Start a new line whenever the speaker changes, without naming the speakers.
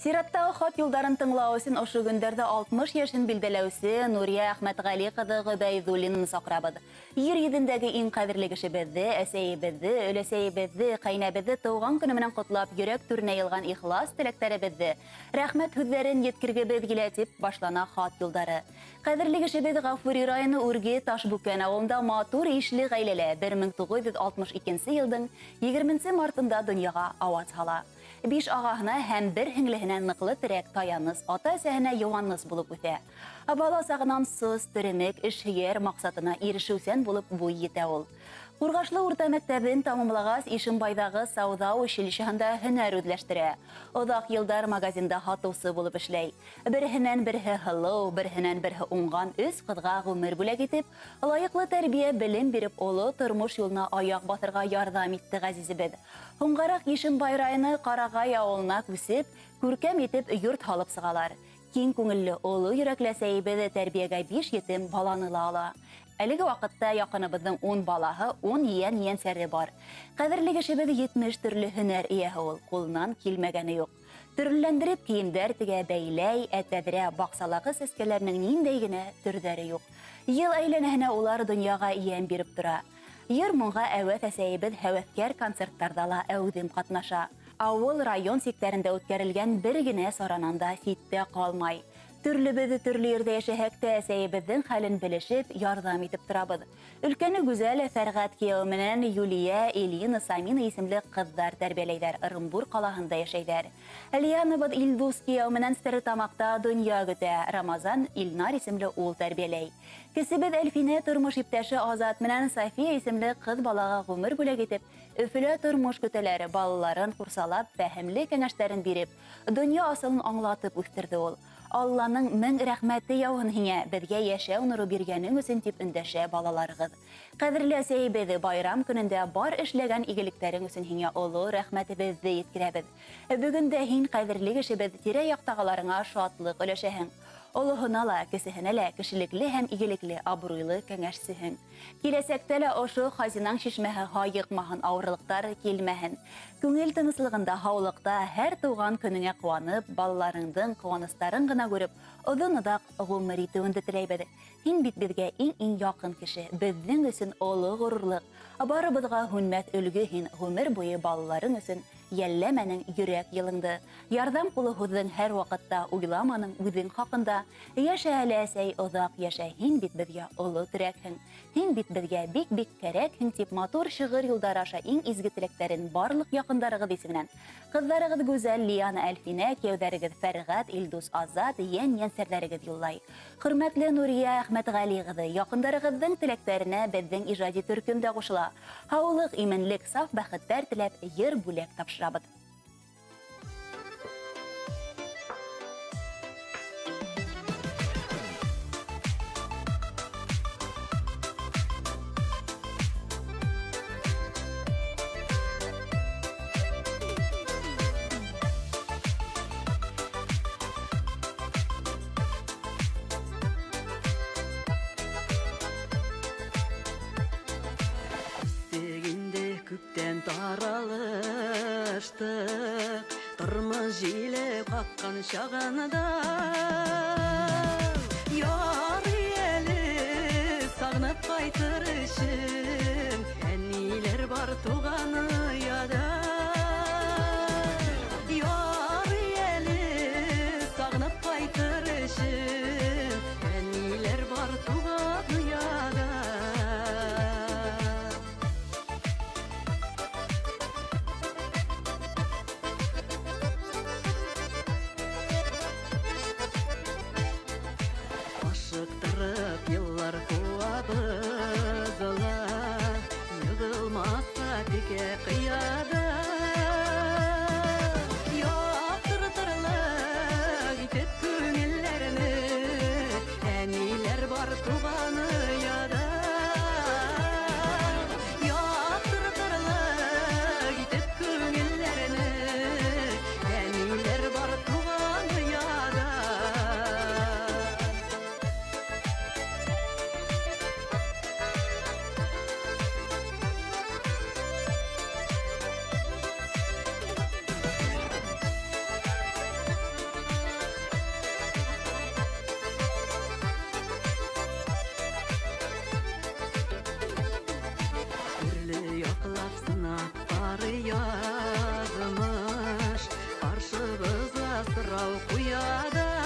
Сираттағы хат юлдарын тыңлау өсөн ошо көндәрҙә 60 йәшен билдәләүсе Нурия Әхмәтғәли ҡыҙы Ғөбәйҙуллинаны саҡырабыҙ. Ер йөҙөндәге иң ҡәҙерле кешебеҙҙе, әсәйебеҙҙе, өләсәйебеҙҙе, ҡәйнәбеҙҙе тыуған көнө менән ҡотлап, йөрәк түренә йылған ихлас теләктәребеҙҙе, рәхмәт һүҙҙәрен еткергебеҙ килә, тип башлана хат юлдары. Ҡәҙерле кешебеҙ Ғафури районы Үрге Ташбүкән ауылында матур ишле ғаиләлә 1962 йылдың 20 мартында донъяға ауаз һала. 5 ағаһына һәм 1 һеңлеһенә ныҡлы терәк, таяныс, ата-әсәһенә йыуаныс булып үҫә. Бала сағынан сыс, теремек, эшһөйәр, маҡсатына ирешеүсән булып буй етә ул. Ҡурғашлы урта мәктәбен тамамлағас, Ишембайҙағы сауҙа училищеһында һөнәр үҙләштерә. Оҙаҡ йылдар магазинда һатыусы булып эшләй. Береһенән береһе һылыу, береһенән береһе уңған 3 ҡыҙға ғүмер бүләк итеп, лайыҡлы тәрбиә, белем биреп, оло тормош юлына аяҡ баҫырға ярҙам итте ғәзизебеҙ. Һуңғараҡ Ишембай районы Ҡарағай ауылына күсеп, күркәм итеп йорт һалып сығалар. Киң күңелле, оло йөрәкле әсәйебеҙ тәрбиәгә 5 етем баланы ла ала. Әлеге ваҡытта яҡыныбыҙҙың 10 балаһы, 10 ейән-ейәнсәре бар. Ҡәҙерле кешебеҙ 70 төрлө һөнәр эйәһе ул, ҡулынан килмәгәне юҡ. Төрлөләндереп кейемдәр тегә, бәйләй, ә тәҙрә баҡсалағы сәскәләренең ниндәй генә төрҙәре юҡ. Йыл әйләнәһенә улар донъяға йәм биреп тора. Йыр-моңға әүәҫ әсәйебеҙ һәүәҫкәр концерттарҙа ла әүҙем ҡатнаша. Ауыл район сиктәрендә үткәрелгән бер генә саранан да ситтә ҡалмай. Төрлөбөҙ төрлө ерҙә йәшәһәк тә әсәйебеҙҙең хәлен белешеп, ярҙам итеп торабыҙ. Өлкәне Гүзәл Фәрғәт кейәүе менән Юлия, Элина, Самина исемле ҡыҙҙар тәрбиәләйҙәр, Ырымбур ҡалаһында йәшәйҙәр. Лианабыҙ Илдус кейәүе менән Стәрлетамаҡта донъя көтә, Рамазан Илнар исемле ул тәрбиәләй. Кесебеҙ Әлфинә тормош иптәше Азат менән София исемле ҡыҙ балаға ғүмер бүләк итеп, Өфөлә тормош көтәләр, балаларын ҡурсалап, фәһемле кәңәштәрен биреп, донъя асылын аңлатып үҫтерҙе ул. Алланың мең рәхмәте яуһын һиңә, беҙгә йәшәү нуры биргәнең өсөн, тип өндәшә балаларығыҙ. Ҡәҙерле әсәйебеҙ, байрам көнөндә бар эшләгән игелектәрең өсөн һиңә оло рәхмәтебеҙҙе еткерәбеҙ. Бөгөн дә һин ҡәҙерле кешебеҙ, тирә-яҡтағыларыңа шатлыҡ өләшәһең. Олоһона ла, кесеһенә лә кешелекле һәм игелекле, абруйлы кәңәшсеһең. Киләсәктә лә ошо хазинаң шишмәһе һайыҡмаһын, ауырлыҡтар килмәһен. Күңел тыныслығында, һаулыҡта һәр тыуған көнөңә ҡыуанып, балаларыңдың ҡыуаныстарын ғына күреп, оҙон-оҙаҡ ғүмер итеүеңде теләйбеҙ. Һин бит беҙгә иң-иң яҡын кеше, беҙҙең өсөн оло ғорурлыҡ. Барыбыҙға һүнмәҫ өлгө һин, ғүмер буйы балаларың өсөн йәлләмәнең йөрәк йылыңды. Ярҙам ҡулы һуҙҙың һәр ваҡытта, уйламаның үҙең хаҡында. Йәшә әле, әсәй, оҙаҡ йәшә, һин бит беҙгә оло терәкһең. Һин бит беҙгә бик-бик кәрәкһең, тип матур шиғыр юлдары аша иң изге теләктәрен барлыҡ яҡындарығыҙ исеменән. Ҡыҙҙарығыҙ Гүзәл, Лиана, Әлфинә, кейәүҙәрегеҙ Фәрғәт, Илдус, Азат, йән-йәнсәрҙәрегеҙ юллай. Хөрмәтле Нурия Әхмәтғәли ҡыҙы, яҡындарығыҙҙың теләктәренә беҙҙең ижади төркөм дә ҡушыла. Һаулыҡ, именлек, саф бәхеттәр теләп, йыр бүләк тапшырабыҙ.
Таралыштыҡ, тормош еле ҡаҡҡан чағында, ярый әле сағынып ҡайтыр өсөн әниләр бар туған ояда. Ярый әле сағынып ҡайтыр өсөн әниләр бар туған ояда. Йыллар ҡыуабыҙ ла, йығылмаҫҡа текә ҡыяда. Халҡыбыҙға сорау ҡуя.